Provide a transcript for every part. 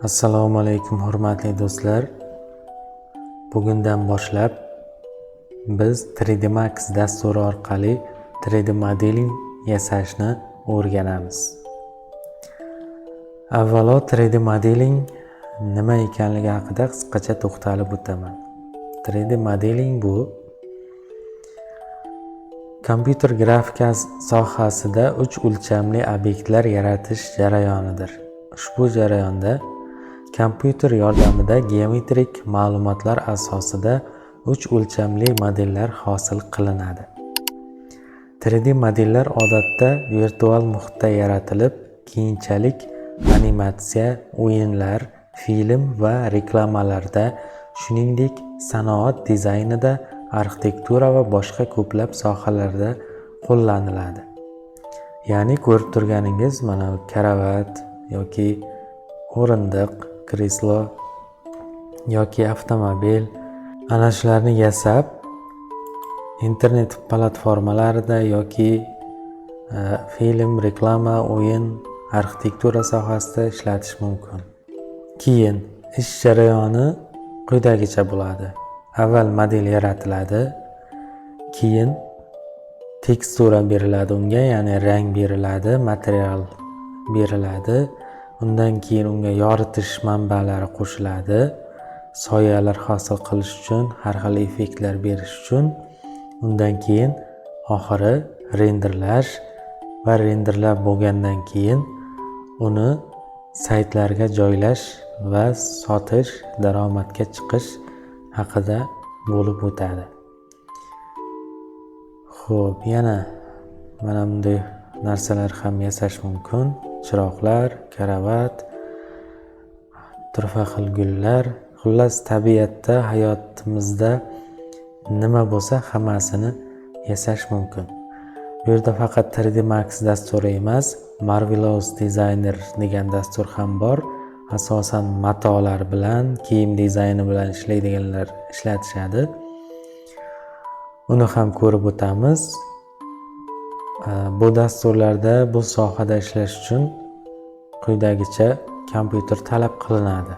Assalomu alaykum hurmatli do'stlar. Bugundan boshlab biz 3D Max dasturi orqali 3D modeling yasashni o'rganamiz. Avvalo 3D modeling nima ekanligi haqida qisqacha to'xtalib o'taman. 3D modeling bu kompyuter grafikasi sohasida 3 o'lchamli obyektlar yaratish jarayonidir. Ushbu jarayonda kompyuter yordamida geometrik ma'lumotlar asosida 3 o'lchamli modellar hosil qilinadi. 3D modellar odatda virtual muhitda yaratilib, keyinchalik animatsiya, o'yinlar, film va reklamalarda, shuningdek, sanoat dizaynida, arxitektura va boshqa ko'plab sohalarda qo'llaniladi. Ya'ni ko'rib turganingiz mana karavat yoki o'rindiq, kreslo yoki avtomobil, ana shularni yasab internet platformalarida yoki film, reklama, o'yin, arxitektura sohasida ishlatish mumkin. Keyin ish jarayoni quyidagicha bo'ladi. Avval model yaratiladi, keyin tekstura beriladi unga, ya'ni rang beriladi, material beriladi. Undan keyin unga yoritish manbalari qo'shiladi, soyalar hosil qilish uchun, har xil effektlar berish uchun. Undan keyin oxiri renderlash va renderlab bo'lgandan keyin uni saytlarga joylash va sotish, daromadga chiqish haqida bo'lib o'tadi. Xo'p, yana mana bunday narsalar ham yasash mumkin. Chiroqlar, karavat, turfa xil gullar, xullas tabiatda, hayotimizda nima bo'lsa hammasini yasash mumkin. Bu yerda faqat 3D Max dasturi emas, Marvelous Designer degan dastur ham bor. Asosan matolar bilan, kiyim dizayni bilan ishlaydiganlar ishlatishadi. Uni ham ko'rib o'tamiz. Bu dasturlarda bu sohada ishlash uchun quyidagicha kompyuter talab qilinadi.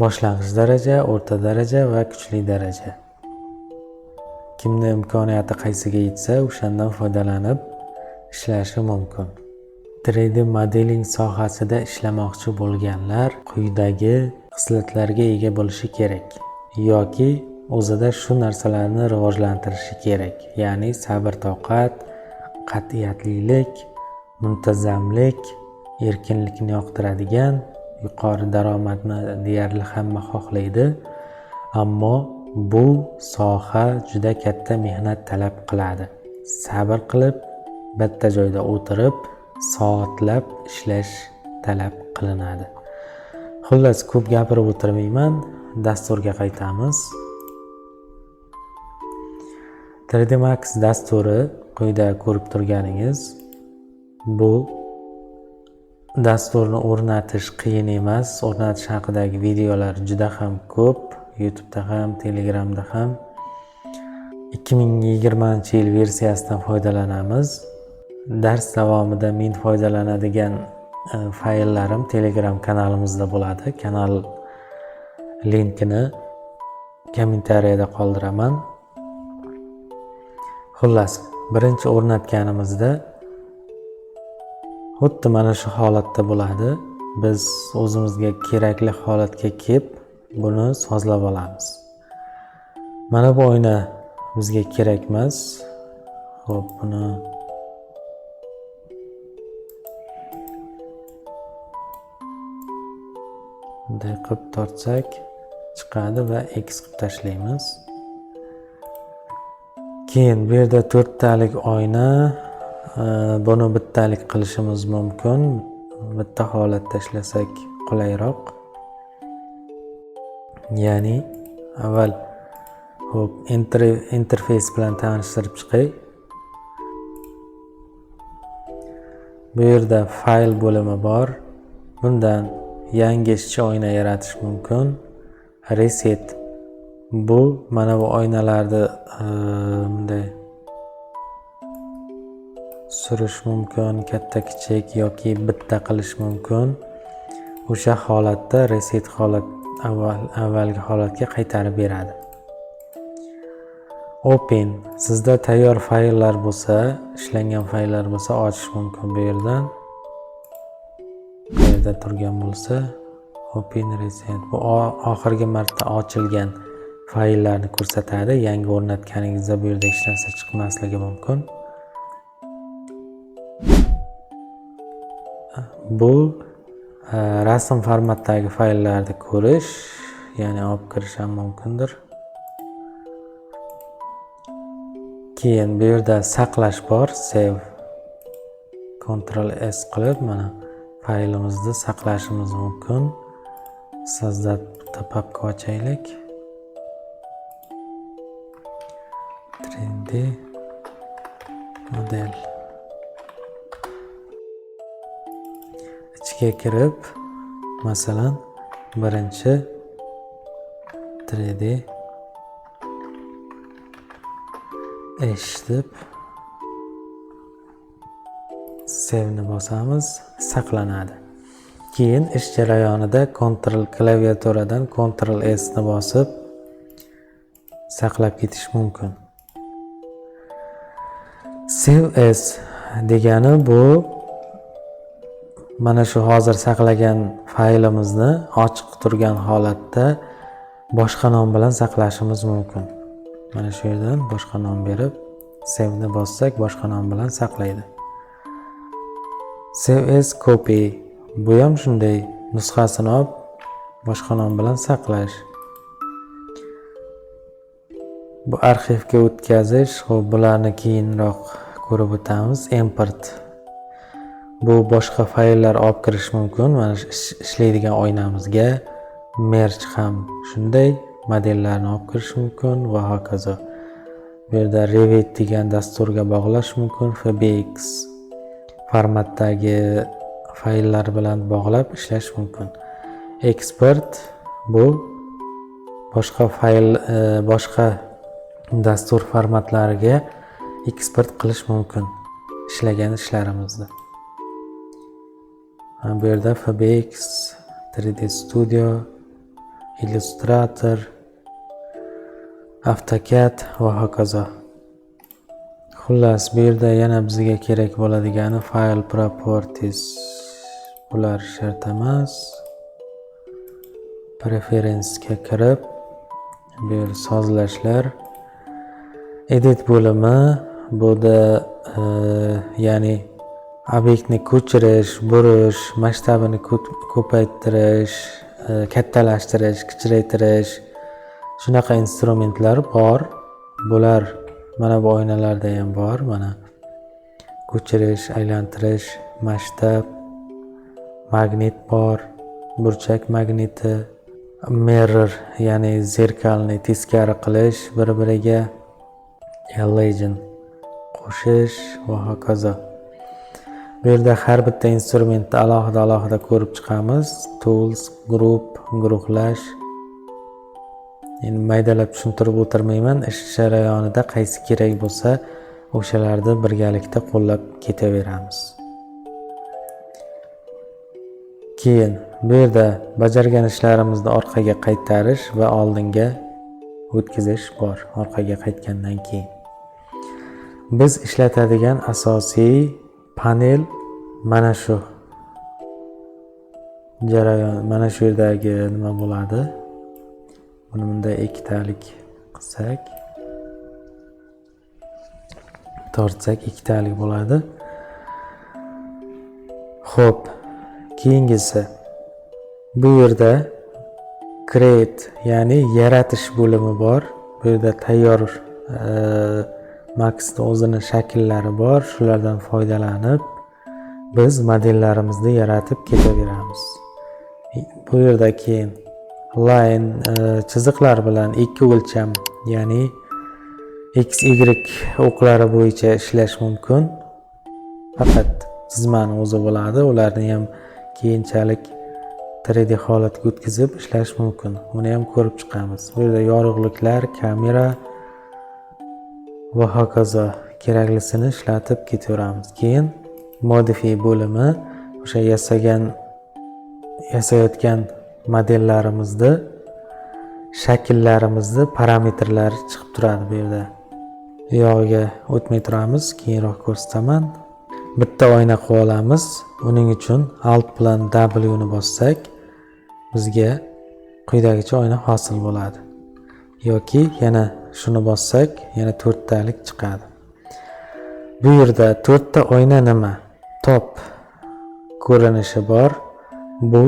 Boshlang'ich daraja, o'rta daraja va kuchli daraja. Kimni imkoniyati qaysiga yetsa, o'shandan foydalanib ishlashi mumkin. 3D modeling sohasida ishlamoqchi bo'lganlar quyidagi xislatlarga ega bo'lishi kerak yoki o'zida shu narsalarni rivojlantirishi kerak. Ya'ni sabr-toqat, qat'iyatlilik, muntazamlik, erkinlikni yoqtiradigan, yuqori daromadni deyarli hamma xohlaydi. Ammo bu soha juda katta mehnat talab qiladi. Sabr qilib, bitta joyda o'tirib, soatlab ishlash talab qilinadi. Xullas, ko'p gapirib o'tirmayman, dasturga qaytamiz. 3D Max dasturi quyida ko'rib turganingiz, bu dasturni o'rnatish qiyin emas. O'rnatish haqidagi videolar juda ham ko'p, YouTube'da ham, Telegramda ham. 2020-yil versiyasidan foydalanamiz. Dars davomida men foydalanadigan fayllarim Telegram kanalimizda bo'ladi. Kanal linkini kommentariyada qoldiraman. Xullas, birinchi o'rnatganimizda xuddi mana shu holatda bo'ladi. Biz o'zimizga kerakli holatga kelib, buni sozlab olamiz. Mana bu oyna bizga kerak emas. Xo'p, buni bunday qilib tortsak chiqadi va X qilib tashlaymiz. Keyin bu yerda to'rttalik oyna, buni bittalik qilishimiz mumkin. Bitta holatda ishlasak qulayroq. Ya'ni avval xo'p, interfeys bilan tanishtirib chiqay. Bu yerda fayl bo'limi bor. Bundan yangi ishchi oyna yaratish mumkin. Reset bu mana bu oynalarni bunday surish mumkin, katta kichik yoki bitta qilish mumkin. o'sha holatda reset holat avvalgi holatga qaytarib beradi. Open, sizda tayyor fayllar bo'lsa, ishlangan fayllar bo'lsa ochish mumkin bu yerdan. Bu yerda turgan bo'lsa open recent, bu oxirgi marta ochilgan fayllarni ko'rsatadi. Yangi o'rnatganingizda bu yerda hech narsa chiqmasligi mumkin. Bu rasm formatdagi fayllarni ko'rish, ya'ni olib kirish ham mumkindir. Keyin bu yerda saqlash bor, save, Ctrl S qilib mana faylimizni saqlashimiz mumkin. Создать bitta papka ochaylik. 3D model. Ichiga kirib, masalan, birinchi 3D eshitib save ni bosamiz, saqlanadi. Keyin ish jarayonida Ctrl klaviaturadan Ctrl S ni bosib saqlab ketish mumkin. Save as degani bu mana shu hozir saqlagan faylimizni ochiq turgan holatda boshqa nom bilan saqlashimiz mumkin. Mana shu yerdan boshqa nom berib save ni bossak boshqa nom bilan saqlaydi. Save as copy, bu ham shunday nusxasini olib boshqa nom bilan saqlash. Bu arxivga o'tkazish, xo'p, bularni keyinroq ko'rib o'tamiz. Import, bu boshqa fayllar olib kirish mumkin. Mana shu ishlaydigan oynamizga merge ham shunday modellarni olib kirish mumkin va hokazo. Bu yerda Revit degan dasturga bog'lash mumkin, FBX formatdagi fayllar bilan bog'lab ishlash mumkin. Export, bu boshqa fayl, boshqa dastur formatlariga eksport qilish mumkin ishlagan ishlarimizni. Bu yerda FBX, 3D Studio, Illustrator, AutoCAD va hokazo. Xullas, bu yerda yana bizga kerak bo'ladigani file properties, bular shart emas. Preferencega kirib, bu yer sozlashlar, edit bo'limi, bu da ya'ni obyektni ko'chirish, burish, masshtabini ko'paytirish, kattalashtirish, kichraytirish, shunaqa instrumentlar bor. Bular mana bu oynalarda ham bor. Mana ko'chirish, aylantirish, masshtab, magnit bor, burchak magniti, mirror, ya'ni zerkalni teskari qilish bir-biriga, legend qo'shish va hokazo. Bu yerda har bitta instrumentni alohida-alohida ko'rib chiqamiz. Tools, group, guruhlash. Endi maydalab tushuntirib o'tirmayman. Ish jarayonida qaysi kerak bo'lsa, o'shalarni birgalikda qo'llab ketaveramiz. Keyin bu yerda bajargan ishlarimizni orqaga qaytarish va oldinga o'tkazish bor. Orqaga qaytgandan keyin biz ishlatadigan asosiy panel mana shu jarayon, mana shu yerdagi nima bo'ladi? Buni bunday ikkitalik qilsak, tortsak ikkitalik bo'ladi. Xo'p, keyingisi bu yerda create, ya'ni yaratish bo'limi bor. Bu yerda tayyor Max'ni o'zini shakllari bor. Shulardan foydalanib biz modellarimizni yaratib ketaveramiz. Bu yerda keyin line, chiziqlar bilan ikki o'lcham, ya'ni x, y o'qlari bo'yicha ishlash mumkin. Faqat chizmani o'zi bo'ladi. Ularni ham keyinchalik 3D holatga o'tkazib ishlash mumkin. Buni ham ko'rib chiqamiz. Bu yerda yorug'liklar, kamera va hokazo keraklisini ishlatib ketaveramiz. Keyin modify bo'limi, o'sha yasagan yasayotgan modellarimizni shakllarimizni parametrlari chiqib turadi bu yerda. Bu yog'iga o'tmay turamiz, keyinroq ko'rsataman. Bitta oyna qilib olamiz. Buning uchun Alt bilan W ni bossak, bizga quyidagicha oyna hosil bo'ladi. Yoki yana shuni bossak, yana to'rttalik chiqadi. Bu yerda to'rtta oyna nima? Top ko'rinishi bor. Bu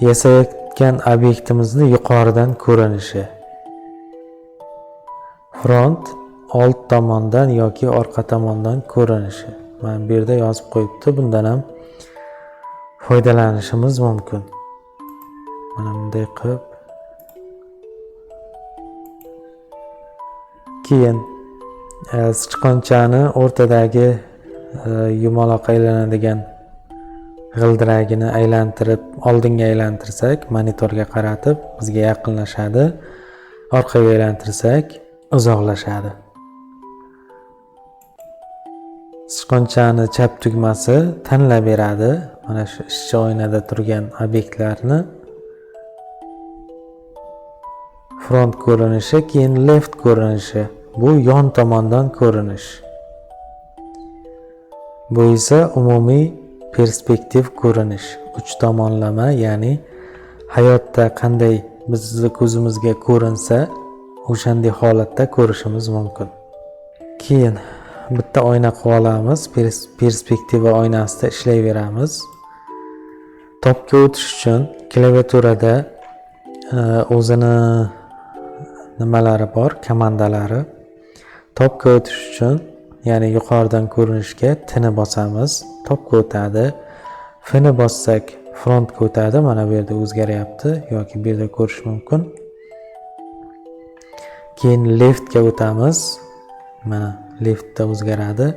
yasayotgan obyektimizni yuqoridan ko'rinishi. Front old tomondan yoki orqa tomondan ko'rinishi. Mana bu yerda yozib qo'yibdi. Bundan ham foydalanishimiz mumkin. Mana bunday qilib. Keyin sichqonchani o'rtadagi yumaloq aylanadigan g'ildiragini aylantirib, oldinga aylantirsak, monitorga qaratib bizga yaqinlashadi. Orqaga aylantirsak, uzoqlashadi. Sichqonchani chap tugmasi tanlab beradi mana shu ishchi oynada turgan obyektlarni. Front ko'rinishi, keyin left ko'rinishi. Bu yon tomondan ko'rinish. Bu esa umumiy perspektiv ko'rinish. Uch tomonlama, ya'ni hayotda qanday bizni ko'zimizga ko'rinsa, o'shanday holatda ko'rishimiz mumkin. Keyin bitta oyna qilib olamiz, perspektiva oynasida ishlayveramiz. Topga o'tish uchun klaviaturada o'zini nimalari bor, komandalari. Topga o'tish uchun, ya'ni yuqoridan ko'rinishga T ni bosamiz, topga o'tadi. F ni bossak frontga o'tadi. Mana bu yerda o'zgaryapti yoki bu yerda ko'rish mumkin. Keyin leftga o'tamiz. Mana leftda o'zgaradi.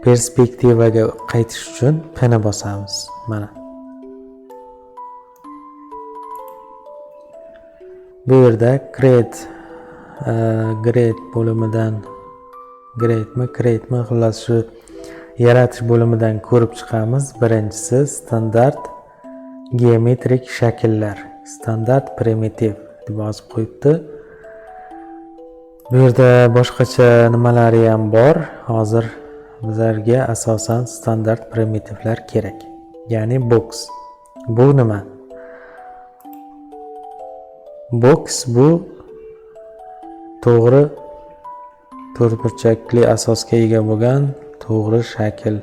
Perspektivaga qaytish uchun P ni bosamiz. Mana. Bu yerda create grade bo'limidan, grade'mi, create'mi, xullas shu yaratish bo'limidan ko'rib chiqamiz. Birinchisi standart geometrik shakllar, standart primitiv deb yozib qo'yibdi. Bu yerda boshqacha nimalari ham bor. Hozir bizlarga asosan standart primitivlar kerak. Ya'ni box. Bu nima? Box bu to'g'ri to'rtburchakli asosga ega bo'lgan to'g'ri shakl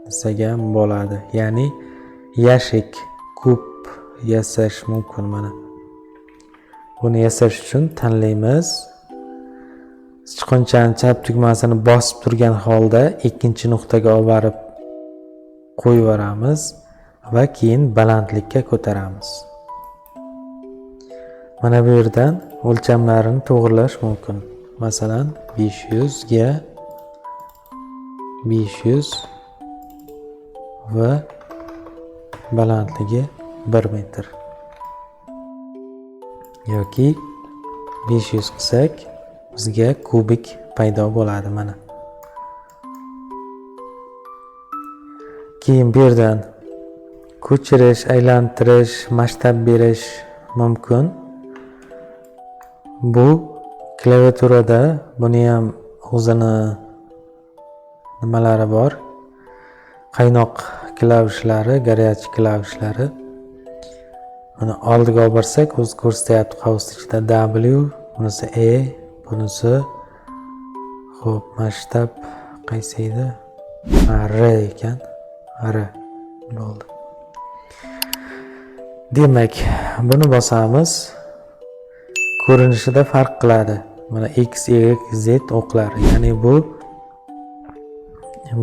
desak ham bo'ladi. Ya'ni yashik, kub yasash mumkin mana. Buni yasash uchun tanlaymiz. Sichqonchani chap tugmasini bosib turgan holda ikkinchi nuqtaga olib borib qo'yib yuboramiz va keyin balandlikka ko'taramiz. Mana bu yerdan o'lchamlarini to'g'rilash mumkin. Masalan, 500 ga 500 va balandligi 1 metr. Yoki 500 qilsak bizga kubik paydo bo'ladi mana. Keyin bu yerdan ko'chirish, aylantirish, masshtab berish mumkin. Bu klaviaturada buni ham o'zini nimalari bor. Qaynoq klavishlari, горячий klavishlari. Buni oldiga olib borsak, o'zi ko'rsatyapti qavs ichida W, bunisi E, bunisi xo'p, masshtab qaysi edi? R ekan. R bo'ldi. Demak, buni bosamiz. Ko'rinishida farq qiladi. Mana X, Y, Z o'qlari. Ya'ni bu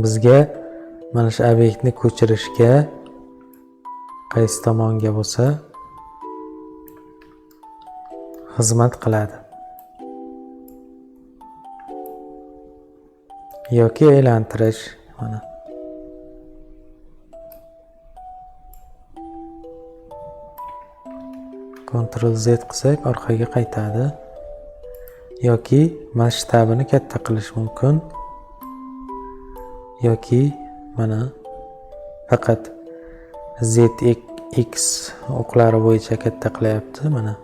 bizga mana shu obyektni ko'chirishga qaysi tomonga bo'lsa xizmat qiladi. Yoki aylantirish mana. Ctrl Z qilsak orqaga qaytadi. Yoki masshtabini katta qilish mumkin. Yoki mana faqat Z X o'qlari bo'yicha katta qilyapti mana.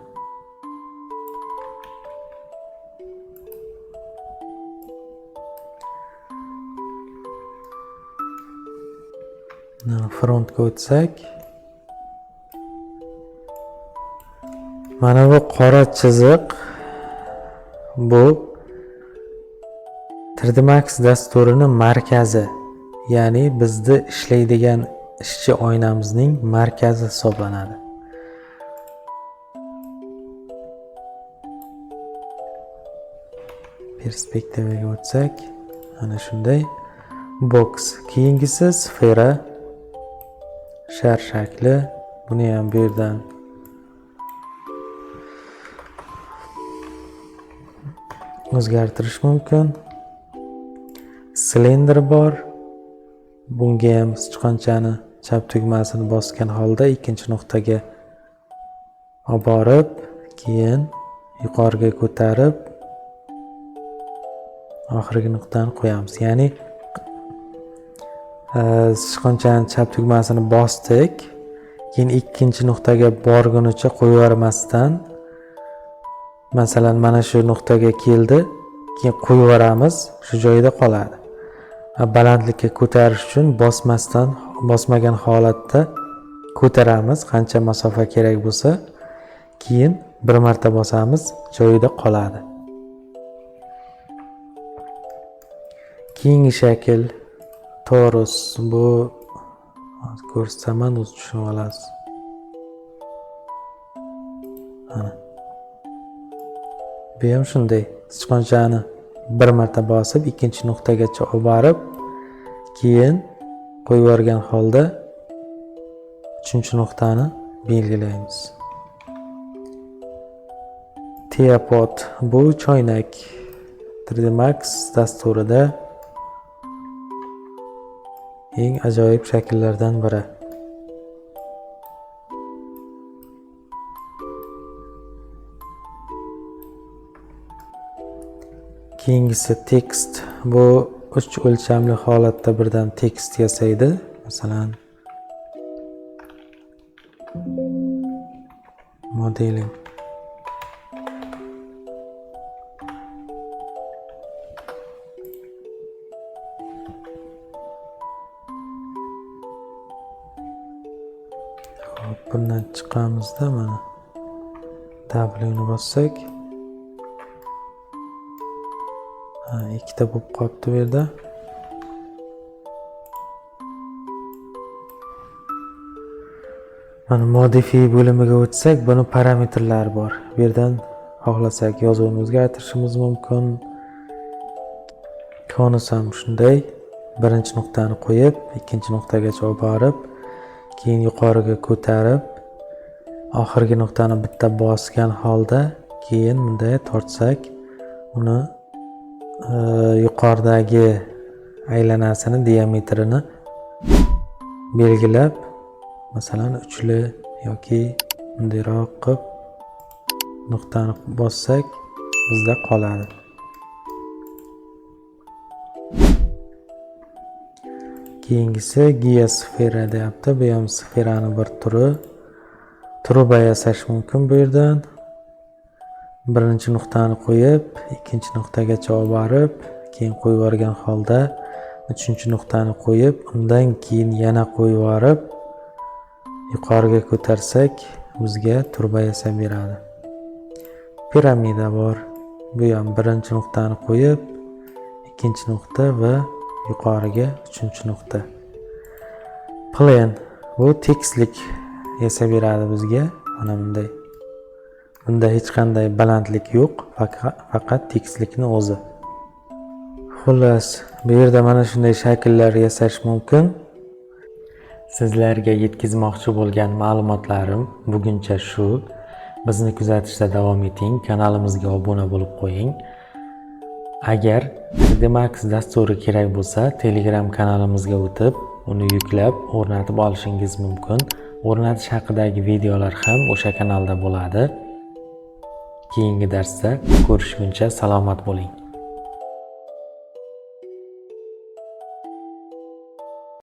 Frontga o'tsak, mana bu qora chiziq, bu 3D Max dasturining markazi, ya'ni bizni ishlaydigan ishchi oynamizning markazi hisoblanadi. Perspektivaga o'tsak, ana shunday box. Keyingisi sfera, shar shakli. Buni ham bu yerdan o'zgartirish mumkin. Silindr bor. Bunga ham sichqonchani chap tugmasini bosgan holda ikkinchi nuqtaga olib borib, keyin yuqoriga ko'tarib oxirgi nuqtani qo'yamiz. Ya'ni sichqonchani chap tugmasini bosdik, keyin ikkinchi nuqtaga borgunicha qo'yib yubormasdan, masalan, mana shu nuqtaga keldi, keyin qo'yib yuboramiz, shu joyida qoladi. Balandlikka ko'tarish uchun bosmagan holatda ko'taramiz, qancha masofa kerak bo'lsa, keyin bir marta bosamiz, joyida qoladi. Keyingi shakl torus. Bu ko'rsataman, o'zi tushunib olasiz. Mana. Bu ham shunday, sichqonchani bir marta bosib, ikkinchi nuqtagacha olib borib, keyin qo'yib yuborgan holda uchinchi nuqtani belgilaymiz. Teapot, bu choynak. 3D Max dasturida eng ajoyib shakllardan biri. Keyingisi tekst. Bu 3 o'lchamli holatda birdan tekst yasaydi. Masalan, modeling. Hop, bundan chiqamizda mana W ni bossak, ha, ikkita bo'lib qolibdi bu yerda. Mana modify bo'limiga o'tsak, buni parametrlari bor. Bu yerdan xohlasak yozuvni o'zgartirishimiz mumkin. Konus ham shunday. Birinchi nuqtani qo'yib, ikkinchi nuqtagacha olib borib, keyin yuqoriga ko'tarib, oxirgi nuqtani bitta bosgan holda keyin bunday tortsak, uni yuqoridagi aylanasini, diametrini belgilab, masalan, uchli yoki bundayroq qilib nuqtani bossak, bizda qoladi. Keyingisi geosfera deyapti. Bu ham sferani bir turi. Truba yasash mumkin bu yerdan. Birinchi nuqtani qo'yib, ikkinchi nuqtagacha olib borib, keyin qo'yib yuborgan holda uchinchi nuqtani qo'yib, undan keyin yana qo'yib yuborib, yuqoriga ko'tarsak, bizga truba yasab beradi. Piramida bor. Bu ham birinchi nuqtani qo'yib, ikkinchi nuqta va yuqoriga uchinchi nuqta. Plan bu tekislik yasab beradi bizga. Mana bunday. Bunda hech qanday balandlik yo'q, faqat tekislikni o'zi. Xullas, bu yerda mana shunday shakllar yasash mumkin. Sizlarga yetkazmoqchi bo'lgan ma'lumotlarim buguncha shu. Bizni kuzatishda davom eting, kanalimizga obuna bo'lib qo'ying. Agar 3D Max dasturi kerak bo'lsa, Telegram kanalimizga o'tib, uni yuklab o'rnatib olishingiz mumkin. O'rnatish haqidagi videolar ham o'sha kanalda bo'ladi. Keyingi darsda ko'rishguncha salomat bo'ling.